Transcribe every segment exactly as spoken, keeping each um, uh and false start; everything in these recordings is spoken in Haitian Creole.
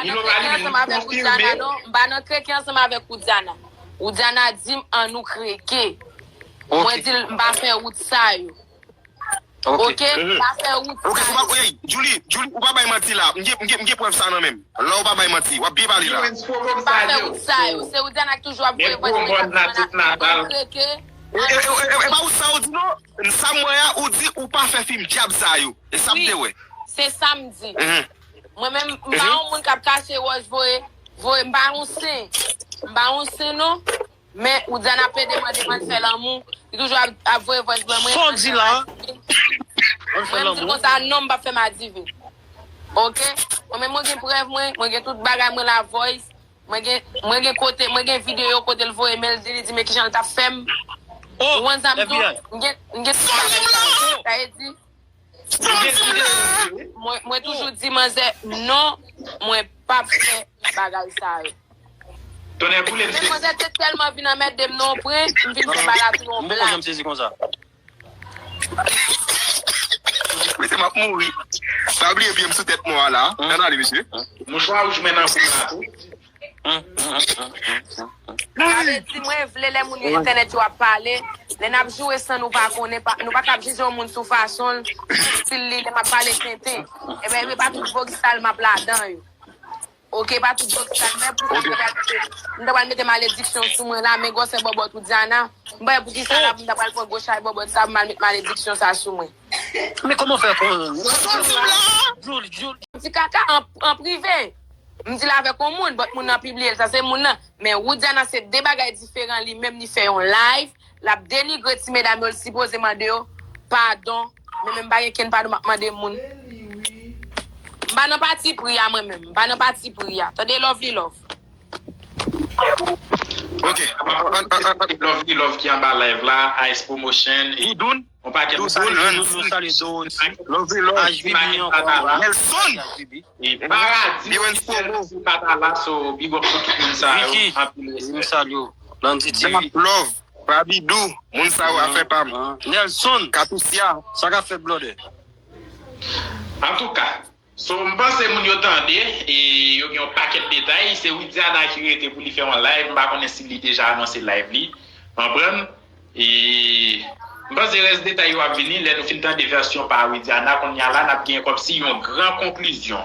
Nino pa li menm, li konfime. M pa nan kreke ansanm avèk Widiana. Widiana di m an nou kreke. Mwen di l m pa fè wout sa yo. Ok, m pa fè wout sa yo. Hey, Julie, Julie, ou pa bay manti la. M gen, m gen, m gen prèv sa nan men m. La ou pa bay manti, w ap byen pale la. M pa fè wout sa yo. Se Widiana ki toujou ap voye vòs mwen kreke. E pa ou sa ou di non? Sa m wè a, ou di ou pa fè fim dyab sa yo. E sa m te wè. Se sa m di. Mwen menm, m pa yon moun k ap kache wòch voye, voye, m pa yon sen. M pa yon sen non. Men Widiana pede mande m ann fè lanmou. Li toujou ap, ap voye vòs ban mwen. Sa w di la? Mwen m di l konsa non, m p ap fè m adiven. Ok? Mwen menm mwen gen prèv mwen, mwen gen tout bagay mwen la voice. Mwen gen, mwen gen kote, mwen gen videyo kote l voye men l di, li di men kijan l t ap fè m. Ou konn sa m di w? M gen, m gen tout bagay sa yo. Sa vle di, mwen, mwen toujou di manzè non, mwen p ap fè bagay sa yo. Tonnè boule m sezi. Manzè te tèlman vin anmède m nan yon pwen, m vin fè bagay la tou yon blag. M poko janm sezi konsa. Mesye, m ap mouri. Pa bliye pye m sou tèt mò a la. Ann ale, mesye. Mouchwa wouj mwen nan kou m la tou. Sa vle di mwen vle lè moun yo entènèt yo ap pale, lè n ap joure san nou pa konnen, pa, nou pa kab jije yon moun sou fason l, sou stil li, lè m ap pale tenten. Ebyen, e pa tout vokal m ap ladan yo. Ok, pa tout vokal, men pou sa m ta pral mete, m ta pral mete malediksyon sou mwen la, men gwosè bòbòt Widiana, m pa wè poukisa la pou m ta pral pran gwo chay bòbòt sa pou m al met malediksyon sa sou mwen. Men kòman w fè konnen? Sa w di m la? Juli, Juli. M di kaka an, an prive. M di l avèk yon moun, but moun nan pibliye l, sa se moun nan. Men Widiana se de bagay diferan, li menm li fè yon live, l ap denigre ti medam yo, l sipoze mande yo padon. Men menm pa gen kenn padon m ap mande moun. M pa nan pati pri a mwen menm, m pa nan pati pri a. Tande Lovely Love. Ok. Lovely Love ki anba live la, Ice Promotion, e yon pakèt moun. Doudoun, nou salye Dorothy, H B B ankò, Nelson, e Paradi Officiel, Patala, so big up pou tout moun sa yo, anpil respè. Nou salye w. Landy T V. Love, Babidou, moun sa yo afè pa m. Nelson, Katusia, sa k ap fèt blòdè? Antouka, So, m panse moun yo tande, e yo gen yon pakèt detay. Se Widiana ki rete pou li fè yon live. M pa konnen si li deja anonse live li. Konprann? E m panse rès detay yo ap vini lè nou fin tande vèsyon pa Widiana. Kounye a la, n ap gen kòmsi yon gran konklizyon.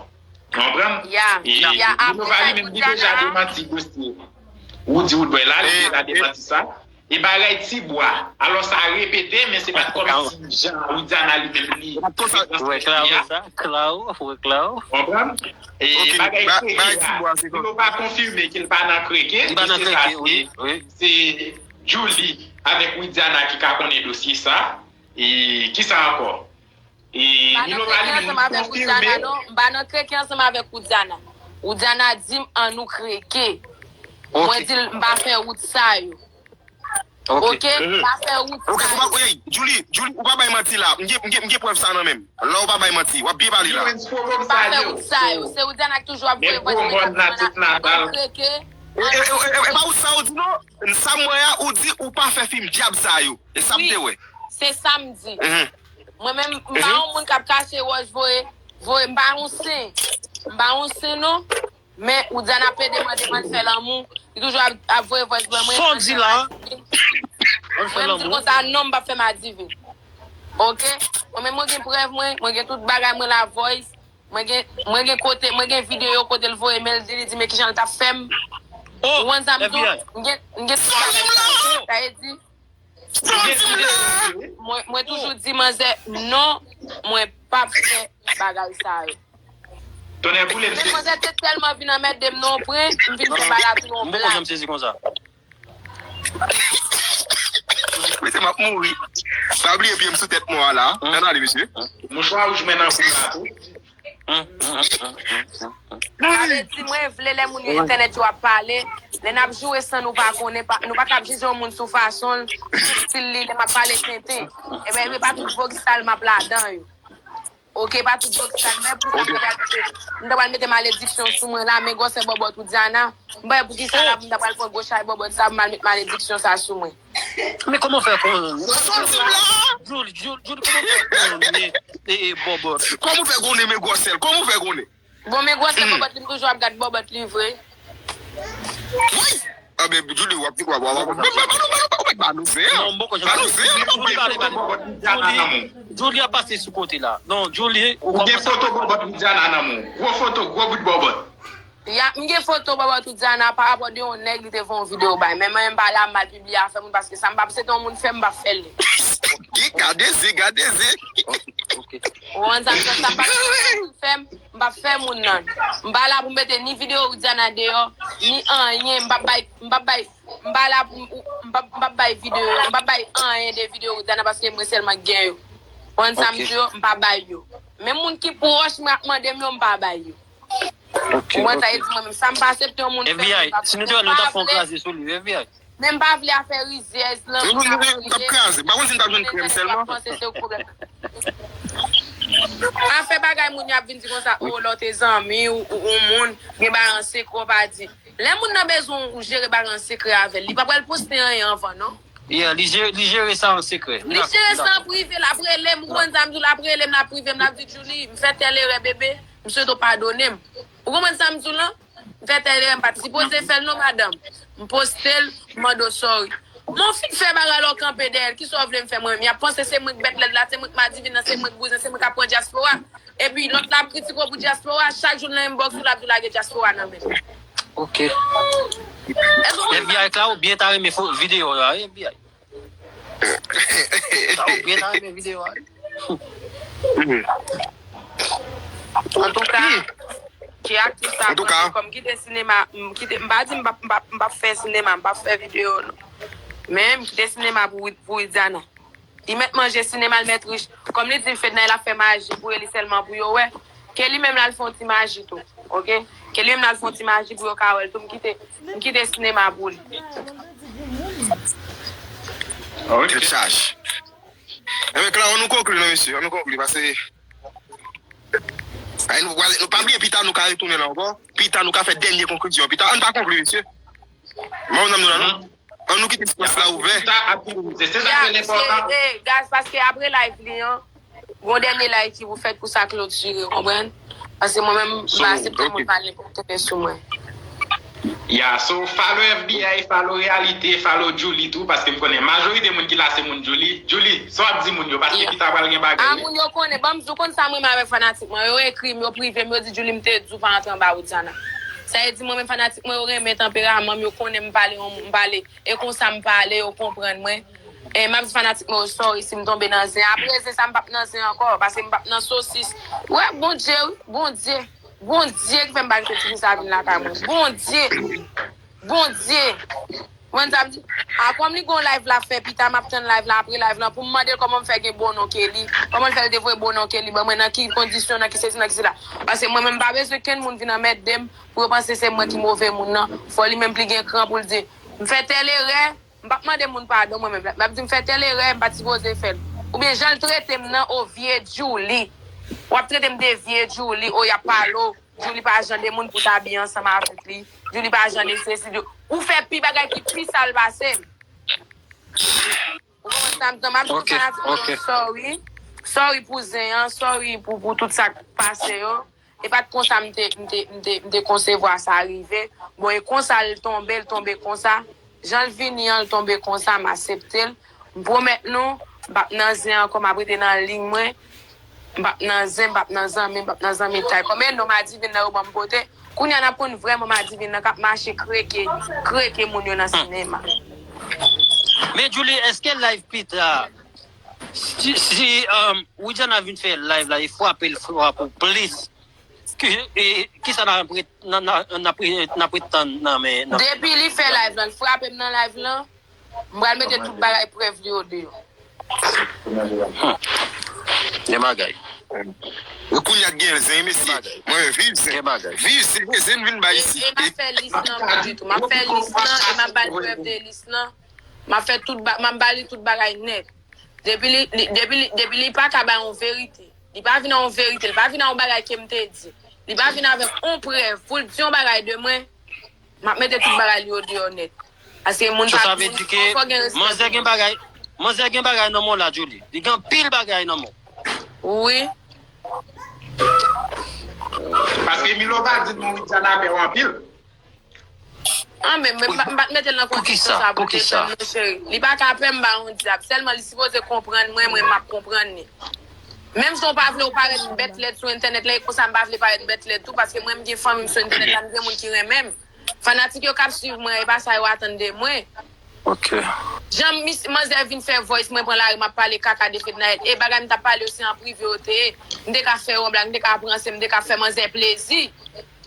Konprann? E Nino pa li menm, li deja demanti dosye Woody Woodboy la, li deja demanti sa. E bagay Tibwa. Alò, sa repete, men se pa t kòmsi jan Widiana li menm li. Ou wè Claro sa? Claro, ou wè Claro? Konprann? E bagay kreke a, si nou pa konfime ke l pa nan kreke, dosye sa se, se Julie avèk Widiana ki ka konnen dosye sa. E kisa ankò? E Nino pa li menm, li konfime. M pa nan kreke ansanm avèk Widiana. Widiana di m an nou kreke. Mwen di l m pa fè wout sa yo. Ok, m pa fè wout sa yo. Julie, Julie, ou pa bay manti la. M gen, m gen, m gen prèv sa nan men m. La ou pa bay manti. W ap byen pale la. M pa fè wout sa yo. Se Widiana ki toujou ap voye vòs mwen nan kreke. E pa ou sa ou di non. Sa m wè a, ou di ou pa fè fim dyab sa yo. E sa m te wè. Se sa m di. Mwen menm, m pa yon moun k ap kache wòch voye, voye, m pa yon sen. M pa yon sen non. Men Widiana pede mande m ann fè lanmou. Li toujou ap, ap voye vòs ban mwen. Sa w di la? Ann fè lanmou. Mwen m di l konsa non, m p ap fè m adiven. Ok? Mwen menm mwen gen prèv mwen, mwen gen tout bagay mwen la voice. Mwen gen, mwen gen kote, mwen gen videyo kote l voye men l di, li di men kijan l t ap fè m. Ou konn sa m di w? M gen, m gen tout bagay sa yo. Sa vle di, Mwen, mwen toujou di manzè non, mwen p ap fè bagay sa yo. Tonnè boule m sezi. Manzè te tèlman vin anmède m nan yon pwen, m vin fè bagay la tou yon blag. M poko janm sezi konsa. Mesye, m ap mouri. Pa bliye pye m sou tèt mò a la. Ann ale, mesye. Mouchwa wouj mwen nan kou m la tou. Sa vle di, mwen vle lè moun yo entènèt yo ap pale, lè n ap joure san nou pa konnen, pa, nou pa kab jije yon moun sou fason l, sou stil li, lè m ap pale tenten. Ebyen, e pa tout vokal m ap ladan yo. Ok, pa tout vokal, men pou sa m ta pral mete, m ta pral mete malediksyon sou mwen la, men gwosè bòbòt Widiana, m pa wè poukisa la pou m ta pral pran gwo chay bòbòt sa pou m al met malediksyon sa sou mwen. Men kòman w fè konnen? Sa w di m la? Julie, Julie, Julie, kòman w fè konnen, e, e, bòbòt? Kòman w fè konnen men gwosè l? Kòman w fè konnen? Bon, men gwosè bòbòt li, m toujou ap gad bòbòt li vre. Wi! A, men, Julie, w ap, w ap, w ap, w ap, w ap, w ap, w ap, ba nou zen an. Non, m poko Ba nou zen an, Julie non, pale, pale. Bòbòt Widiana nan men w. Julie ap pase sou kote la. Non, Julie, ou Ou gen kòmanse. Foto bòbòt Widiana nan men w. Gwo foto, gwo bout bòbòt. Ya, m gen foto bòbòt Widiana pa rapò de yon nèg li te fè yon videyo bay. Men mwen, m pa la, m al pibliye afè moun paske sa m pa, se te yon moun fè m, m pa fè l. Gade zen, gade zen. Ok. Ou konprann sa m di w, sa m pa fè m, m pa fè moun nan. M pa la pou m mete ni videyo Widiana deyò, ni anyen, m pa bay, m pa bay, m pa la pou m, m pa, m pa bay videyo, m pa bay anyen de videyo Widiana paske mwen sèlman gen yo. Ou konprann sa m Ok. di w, m pa bay yo. Men moun ki pwòch mwen ap mande m yo, m pa bay yo. Ok. Ou konprann sa e di mwen menm, sa m pa aksepte yon moun fè FBI, m, m pa, si nou m te wè nou t pa ap fè yon vle. Kraze sou li, FBI. Men m pa vle afè rizyèz lan, Mwen m pa konn mwen t ap vle. kraze. M pa konn si m t ap jwenn krèm sèlman. Afè bagay moun yo ap vin di konsa, o, lè w te zanmi ou, ou, ou moun, gen bagay an sekrè w pa di. Lè moun nan bezwen ou jere bagay an sekrè avè l, li pa pral poste anyen anvan, non. Yeah, li jere, li jere sa an sekrè. Li jere sa an prive, l ap rele m, ou konprann sa m di w, l ap rele m, l ap prive m, l ap di, Julie, m fè tèl erè, bebe, m swete w padone m. Ou konprann sa m di w lan? M fè tèl erè, m pa t sipoze fè l non, madanm. M poste l, m mande w sorry. Mwen fin fè bagay la, w kanpe dèyè l, kisa w vle m fè mwen menm? Y ap panse se mwen k bèt lèd la, se mwen k madivin nan, se mwen k bouzen, se mwen k ap pran dyaspora. Epi lòt la ap kritike w pou dyaspora, chak jou l nan inbox ou, l ap di w lage dyaspora nan men l. Ok. FBI, Claude byen ta renmen fo- videyo a, wi, FBI. Claude byen ta renmen videyo a, wi. Antouka, ki aktris sa, kòm m kite sinema, m kite, m pa di m p ap, m p ap, m p ap fè sinema, m p ap fè videyo, non. Men, m kite sinema pou, Wid- pou Widiana. Li mèt manje sinema, l mèt rich. Kòm li di l Fednaelle ap fè maji pou yo, li sèlman pou yo wè. Ke li menm l al fè yon ti maji tou, ok? Ke li menm l al fè yon ti maji pou yo ka wè l tou. M kite, m kite sinema pou li. Tèt chaj. Enben, Claude, nou konkli, non, mesye. An nou konkli, paske. Ay, nou, nou pa bliye, pita, nou ka retounen la ankò. Pita, nou ka fè dènye konklizyon. Pita, an pa konkli, mesye. Mwen, nan nou la, non? An nou kite espasla ouvè. Sa ap di nou, se se sa ki enpòtan. Gaz, paske apre live li an, gon dènye live ki pou fèt pou sa klotire, konprann? Paske mwen menm, m pa aksepte moun pale pou tete sou mwen. Ya, so, follow FBI, follow Realite, follow Julie tou, paske m konnen majorite moun ki la se moun Julie. Julie, sa w ap di moun yo, paske pita pral gen bagay. A, moun yo konnen, ban m di w konn sa mwen menm avèk fanatik mwen, yo ekri m, yo prive m, yo di Julie m te di w pa antre anba Widiana. Sa e di mwen menm fanatik mwen yo renmen tanperaman m, yo konnen m pale yon, m pale, e konsa m pale, yo konprann mwen. E m ap di fanatik mwen yo sorry si m tonbe nan zen. Apre zen sa m p ap nan zen ankò, paske m p ap nan sosis. Wè, Bondye, wi, Bondye. Bondye ki fè m pa kite ti fi sa vin lakay mwen. Bondye. Bondye. Mwen sa m di, a kòm li gon live la fè pita, m ap tann live la apre live lan pou m mande l kòman m fè gen bon non ke li. Kòman l fè l te voye bon non ke li ban mwen, nan ki kondisyon, nan ki sesi, nan ki sela. Paske mwen menm m pa bezwen kenn moun vin anmède m pou yo panse se mwen ki move moun nan. Fò li menm li gen kran pou l di, m fè tèl erè, m p ap mande moun padon mwen menm. M ap di m fè tèl erè, m pa t sipoze fè l. Oubyen jan l trete m nan, o vye Djouly. W ap trete m de vye Djouly, o y ap pale w. Djouly pa jan de moun pou w ta byen ansanm avèk li. Djouly pa jan de sesi. Djou- Ou fè pi bagay ki pi sal pase m. Ou konprann sa m di w? M ap di Ok, fanatik mwen ok. Yo sorry. Sorry pou zen an, sorry pou, pou tout sa k pase yo. E pa t konsa m te, m te, m te, m te konsevwa sa rive. Bon, e konsa l tonbe, l tonbe konsa. Jan l vini an, l tonbe konsa, m aksepte l. M pwomèt nou, m p ap nan zen ankò, m ap rete nan liy mwen. M p ap nan zen, m p ap nan zanmi, m p ap nan zanmitay. Konbyen non Madivin nan yo ban m pote? Kounye a n ap konn vrèman Madivin nan k ap mache kreke, kreke moun yo nan sinema. Men Djouly, èske live pita, si, si um, Widiana vin fè live la, e frape l frape w plis, ki, e, kisa n ap ret- n ap- n ap- n ap ret- n ap ret tann nan men nan Depi li fè live lan, l frape m nan live lan, m pral mete tout bagay prèv li yo deyò. Gen bagay. Kounye a gen zen, mesye. Mwen, viv zen. Gen bagay. Viv zen, zen vin bay E, isi. e m ap fè lis lan pou li tou. M ap fè lis lan, e m ap ba l prèv de lis lan. M ap fè tout ba, m ap ba li tout bagay nèt. Depi li, li, depi li, depi li pa ka bay yon verite. Li pa vin ak yon verite, li pa vin ak yon bagay ke m te di. Li pa vin avèk yon prèv pou l di yon bagay de mwen. M ap mete tout bagay li yo deyò nèt. Paske moun So pa sa vle di ke fò gen respè. Manzè gen bagay, Manzè gen bagay nan men w la, Djouly. Li gen anpil bagay nan men w. Wi. Paske Milova di nou Widiana pè w anpil. Ah, men men m pa- m pa t mete l nan kondisyon sa pou te fè m, non, cheri. Li pa ka pè m ba yon dyab. Sèlman li sipoze konprann mwen, mwen m ap konprann li. Menm si w pa vle w parèt bèt lèd sou entènèt la, e konsa m pa vle parèt bèt lèd tou, paske mwen m gen fanmi m sou entènèt la, m gen moun ki renmen m. Fanatik yo k ap swiv mwen, e pa sa yo atann de mwen. Ok. Jan mis- manzè vin fè voice, mwen pran lari, m ap pale kaka de Fednaelle. E bagay m t ap pale yo se an prive yo te ye. M te ka fè yon blag, m te ka pranse, m te ka fè manzè plezi.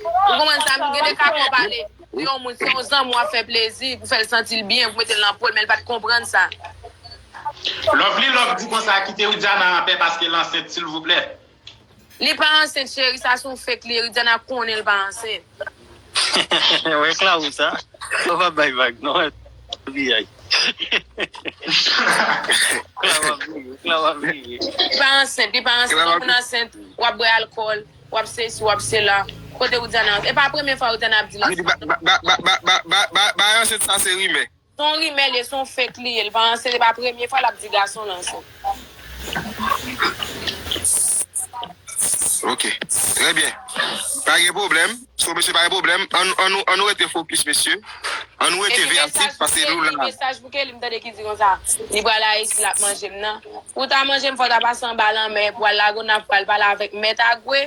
Ou konprann sa? M gen de ka konpale. Yon moun, se yon zanmi w ap fè plezi, pou fè l santi l byen, pou mete l nan po l, men l pa t konprann sa. Lovely Love di konsa, kite Widiana anpè paske l ansent, silvouplè. Li pa ansent, cheri, sa se yon fake li ye. Widiana konnen l pa ansent. Wè Claro sa. Ou pa bay vag non. Biyay. Claro ap vire, Claro ap vire. Li pa ansent, li pa ansent. Yon moun ansent, w ap bwè alkòl, w ap sesi, w ap sela. Kote Widiana? E pa premye fwa Widiana ap di l ansent. Ba ansent sa se rimè. Se yon rimè li ye, se yon fake li ye. Li pa ansent, se pa premye fwa l ap di gason l ansent. Ok. Trè byen. Pa gen pwoblèm. So, mesye, pa gen pwoblèm. Ann, ann, nou- ann nou rete fokis, mesye. Ann nou rete veyatif, paske nou la. Mesaj pou Kelly, m tande ki di konsa. Li pral Ayiti, l ap manje m nan. Pou ta manje m, fò ta pase anba lanmè, pou al Lagonav, pou al pale avèk Mèt Agwe.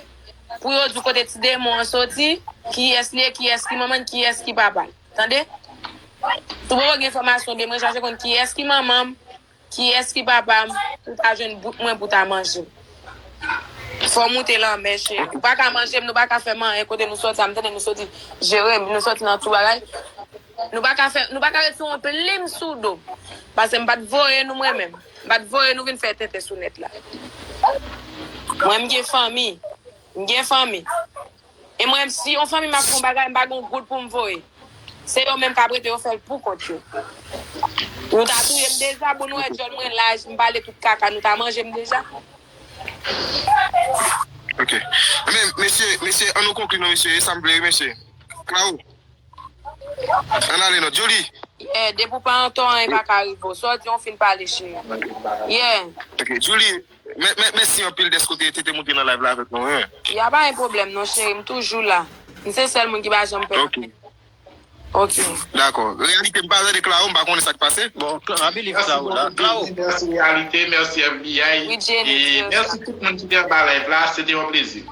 Pou yo di kote ti demon an soti, kiyès li ye, kiyès ki manman l, kiyès ki papa l. Tande? Si w poko gen enfòmasyon de mwen, chache konn kiyès ki manman m, kiyès ki papa m, pou ta jwenn bout mwen pou ta manje m. Fò w moute lanmè, cheri. Ou pa ka manje m, nou pa ka fè m anyen kote nou soti a, m tande nou soti jere m, nou soti nan tout bagay. Nou pa ka fè, nou pa ka retire yon plim sou do m. Paske m pa t voye nou mwen menm. M pa t voye nou vin fè tenten sou nèt la. Mwen, m gen fanmi. M gen fanmi. E mwen, si yon fanmi m ap fè yon bagay, m pa gen yon goud pou m voye. Se yo menm k ap rete yo fè l pou kont yo. Nou ta touye m deja, bon, nou wè djòl mwen laj, m pale tout kaka, nou ta manje m deja. Ok. Men, mesye, mesye, ann nou konkli non, mesye, e sa m vle, mesye. Claro. Ann ale non. Julie. Yeah, depi w pa an tò, anyen pa ka rive w. Sa w di, w fin pale, cheri. Yeah. Ok, Julie, mè- mè- mèsi anpil dèske w te te te moute nan live la avèk nou, wi. Ya pa gen pwoblèm non, cheri, m toujou la. M se sèl moun ki pa janm pè. Ok. Ok. Dakò. Reyalite, m pa tande Claro, m pa konnen sa k pase. Bon, Claro, I believe Claro la. Claro. Mèsi Reyalite, mèsi F B I. Wi, Jenny, E mèsi tout moun ki te anba live la, se te yon plezi.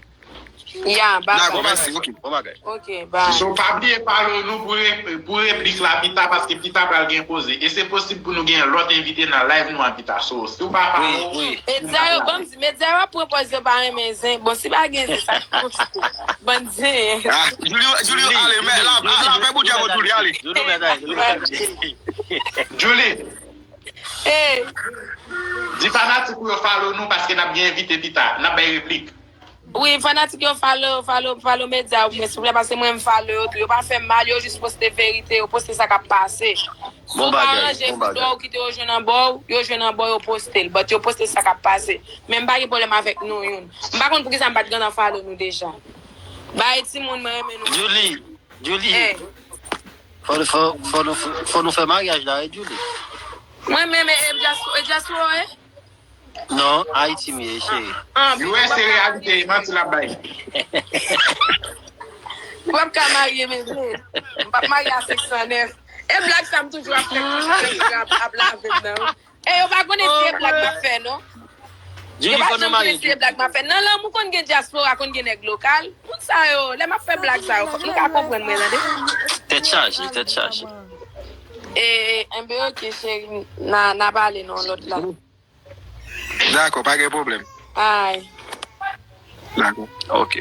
Ya, bye. Dakò, mèsi, ok. Bon bagay. Ok, bye. So, pa bliye follow nou pou, re- pou replik la pita, paske pita pral gen poze. E se posib pou nou gen lòt envite nan live nou an pita. So, si w pa follow. Wi, wi. Medya yo, ban m di, medya yo ap pran pòz yo pa renmen zen. Bon, si pa gen zen, sa k konstwi. Bann zen. Ah, Julie, Julie, ale, men la, la, la, fè boudya pou Julie, ale. Julie, mèt ale, Julie, mèt ale. Julie, Hey, di fanatik ou yo follow nou paske n ap gen envite pita. N ap bay replik. Wi, fanatik yo follow, follow, follow medya yo, men souple, paske mwen m follow yo tou. Yo pa fè m mal, yo jis poste verite, yo poste sa k ap pase. Si w pa ranje pou dwa w kite yo jwenn anba w, yo jwenn anba w, yo poste l. But yo poste sa k ap pase. Men m pa gen pwoblèm avèk nou youn. M pa konn poukisa m pa t gentan follow nou deja. Bay timoun, mwen renmen nou. Julie, Julie. Hey. Fò, fò, fò, nou, fò nou fè maryaj la, wi, Julie. Mwen menm e, e dyaspora, e dyaspora, e? Non, Ayiti m ye, cheri. Ah, U S se reyalite, e manti l ap bay. M p ap ka marye, men vre. M p ap marye a senk san nèf. E blag sa m toujou ap fè, ap, ap lave m nan. E yo pa konnen si e blag m ap fè, non. Yo Julie, pa fò nou janm konnen marye. Si e blag m ap fè. Nan lanmou konn gen dyaspora, konn gen nèg lokal. Moun sa yo, lè m ap fè blag sa yo, fòk nou ka konprann mwen, tande. Tèt chaje, tèt chaje. E, enben, ok, cheri, na, na pale non lòt la. Dakò, pa gen pwoblèm. Ay. Dakò. Ok.